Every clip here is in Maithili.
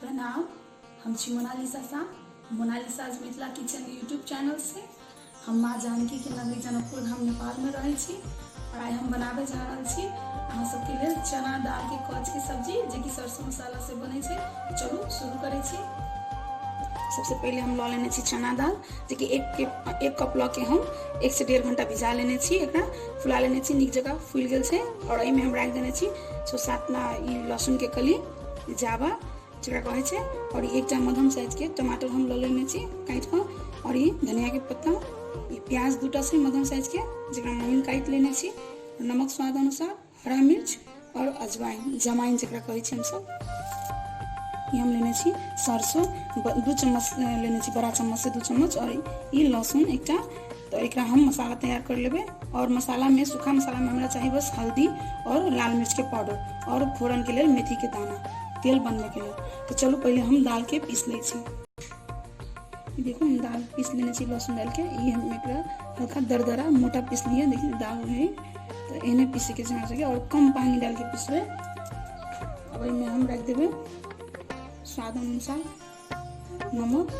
प्रणाम। हम छी Monalisa Shah, Monalisa's Mithila kitchen YouTube channel से। हम माँ जानकी के नगरी जनकपुर धाम नेपाल में रहै छी और आइ हम बनाबे जा रहल छी अहाँ सबके लेल चना दाल के कच के सब्जी, जे कि सरसों मसाला से बनै छै। चलू शुरू करै छी। सबसे पहिले हम लऽ लेने छी चना दाल, जे कि एक कप लऽ के हम 1 से 1.5 घंटा भिजा लेने छी। एकरा फुला लेने छी, नीक जकाँ फुलि गेल छै। और एहिमे हम राखि देने छी 6-7 ना ई लहसुन के कली, जावा जकरा कहै छै, और एकटा मध्यम साइज के टमाटर हम लऽ लेने छी काटि कऽ, और ई धनिया के पत्ता, ई प्याज दूटा छै मध्यम साइज के जकरा महीन काटि लेने छी, नमक स्वाद अनुसार, हरा मिर्च और अजवाइन, जमाइन जकरा कहै छी हमसब। ई हम लेने छी सरसों, 2 चम्मच लेने छी, बड़ा चम्मच से 2 चम्मच, और ई लहसुन एकटा। तो एकरा हम मसाला तैयार कर लेबै। और मसाला में, सूखा मसाला में हमरा चाही बस हल्दी और लाल मिर्च के पाउडर और फोरन के लेल मेथी के दाना, तेल बनबे के लेल। तो चलू पहले हम दाल के पीस लै छी। देखो हम दाल पीस लेने छी लहसुन डाल के। ई हम एकरा हल्का दरदरा मोटा पीस लिए, देखिए दाल है तो एहने पीसे के छै हमरा सबके, और कम पानी डाल के पीसबै। अब एहिमे हम राखि देबै स्वाद अनुसार नमक,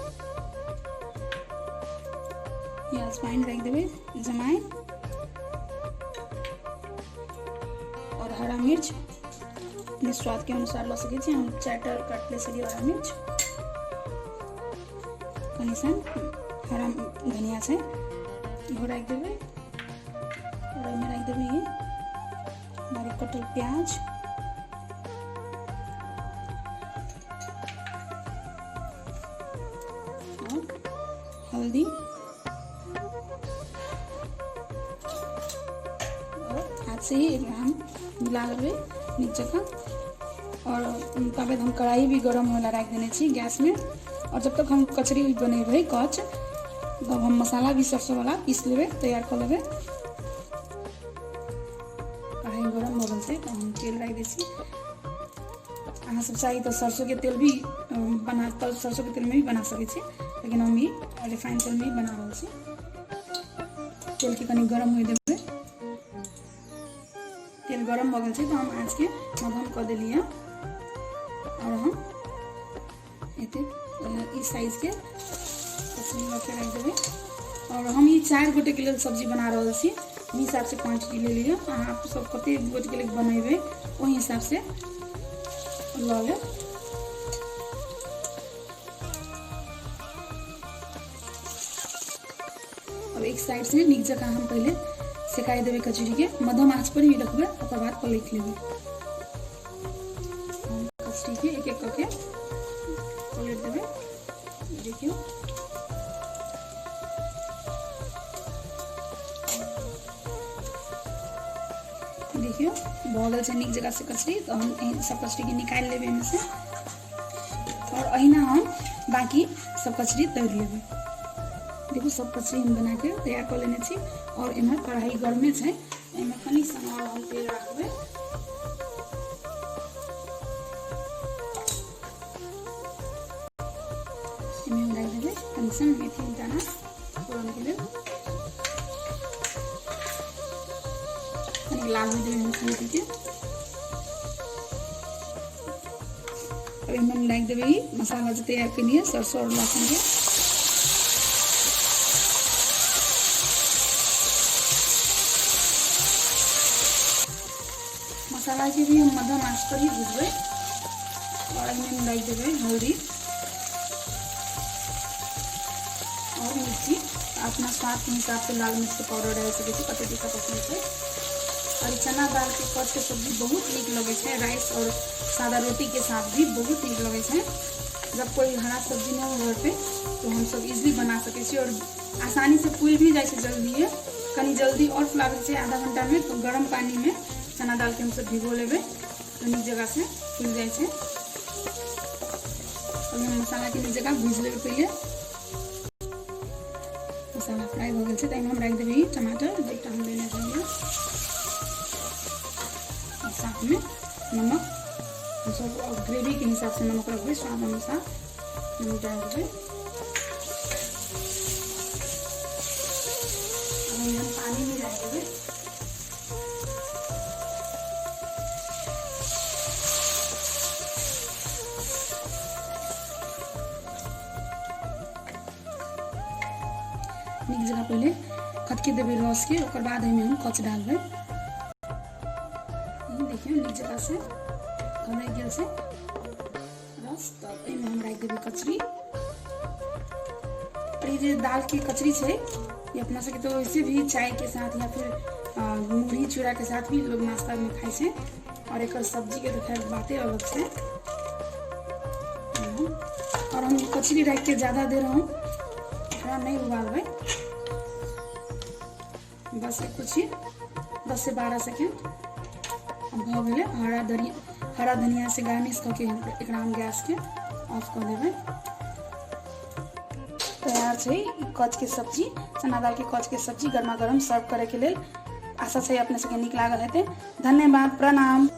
या अजवाइन राखि देबै, जमाइन और हरा मिर्च अपने स्वाद के अनुसार लऽ सकै छी। हम 4टा काटले छलियै हरा मिर्च, कनि सन हरा धनिया छै इहो राखि देबै। और एहिमे राखि देबै ई बारीक कटल प्याज, और हल्दी, और हाथ से ही एकरा हम मिला लेबै नीक जकाँ। और तबे हम कढ़ाई भी गरम होय ला राखि देने छी गैस में, और जब तक हम कचरी बनेबै कच, तब हम मसाला भी सरसों वाला पीस लेबै, तैयार कऽ लेबै। कढ़ाई गरम भऽ गेल छै तऽ हम तेल राखि दै छी। अहाँ सब चाही तऽ सरसों के तेल भी बना, तऽ सरसों के तेल में भी बना सकै छी, लेकिन हम ई रिफाइन तेल में ही बना रहल छी। तेल के कनि गरम होइ देबै। तेल गरम भऽ गेल छै तऽ हम आँच के मध्यम कऽ देलियै, और हम एते ई साइज के कचरी लऽ के राखि देबै। और हम ई 4 गोटे के लेल सब्जी बना रहल छी, ओहि हिसाब से क्वांटिटी ले लिअ। अहाँ सब कते गोटे के लेल बनेबै ओहि हिसाब से लऽ लेब। अब एक साइड से नीक जकाँ हम पहिले सेकाइ देबै कचरी के, मध्यम आँच पर ही रखबै, ओकर बाद पलटि लेबै। कचरी के एक एक कऽ के पलटि देबै। देखियौ देखियौ भऽ गेल छै नीक जकाँ से कचरी। तऽ हम एहि सब कचरी के निकालि लेबै एहिमे से, और अहिना हम बाकी सब कचरी तोड़ि लेबै। देखू सब कचरी हम बना के तैयार कऽ लेने छी। और एम्हर कढ़ाई गरमे छै, एहिमे कनि सन और हम तेल राखबै। एहिमे हम राखि देबै कनि सन मेथी दाना फोरन के लेल, कनि लाल होइ देबै हम मेथी के। अब एहिमे हम राखि देबै ई मसाला जे तैयार केलियै सरसों और लहसुन के। मसाला के भी हम मध्यम आंच पर ही भुजबै। और एहिमे हम राखि देबै हल्दी और मिर्ची, अपना स्वाद के हिसाब से लाल मिर्च के पाउडर डालि सकै छी, कते तीखा पसंद छै। और चना दाल के कच के सब्जी बहुत नीक लगै छै, राइस और सादा रोटी के साथ भी बहुत नीक लगै छै। जब कोई हरा सब्जी नहीं हो घर पे तो हम सब इजली बना सकै छी, और आसानी से फूल भी जाइ छै जल्दी, कनी जल्दी और फुलाबै छै आधा घंटा में। तो गरम पानी में चना दाल के हम सब भिगो लेबै तो नीक जगह से फूल जाइ छै। अभी हम मसाला के नीक जगह भूजि लेबै। पहिले मसाला फ्राई भऽ गेल छै तऽ एहिमे हम राखि देबै टमाटर जे एकटा हम लेने रहियै, और साथ में नमक। हमसब ग्रेवी के हिसाब से नमक रखबै, स्वाद अनुसार नमक डालि देबै। अब हम पानी भी डालि देबै। नीक जकाँ पहिले खदके देबै रसके, ओकर बाद एहिमे हम कच डालबै। देखियौ, नीक जकाँ से खदकि गेल छै रस। तऽ एहिमे हम राखि देबै कचरी। और ई जे दाल के कचरी छै, ये अपना सबके तो वैसे भी चाय के साथ या फिर मुरही चूड़ा के साथ भी लोग नाश्ता में खाइ छै। और एकर सब्जी के तो खैर बाते अलग छै। और हम कचरी राखि के ज्यादा देर हम एकरा नहि उबालबै, बस कुछ ही 10 से 12 सेकेंड भऽ गेलै। हरा धनिया से गार्निश कऽ के एकरा हम गैस के ऑफ कऽ देबै। तैयार छै ई कच के सब्जी, चना दाल के कच के सब्जी गर्मा गर्म सर्व करे के लेल। आशा छै अपने सबके नीक लागल हेतै। धन्यवाद, प्रणाम।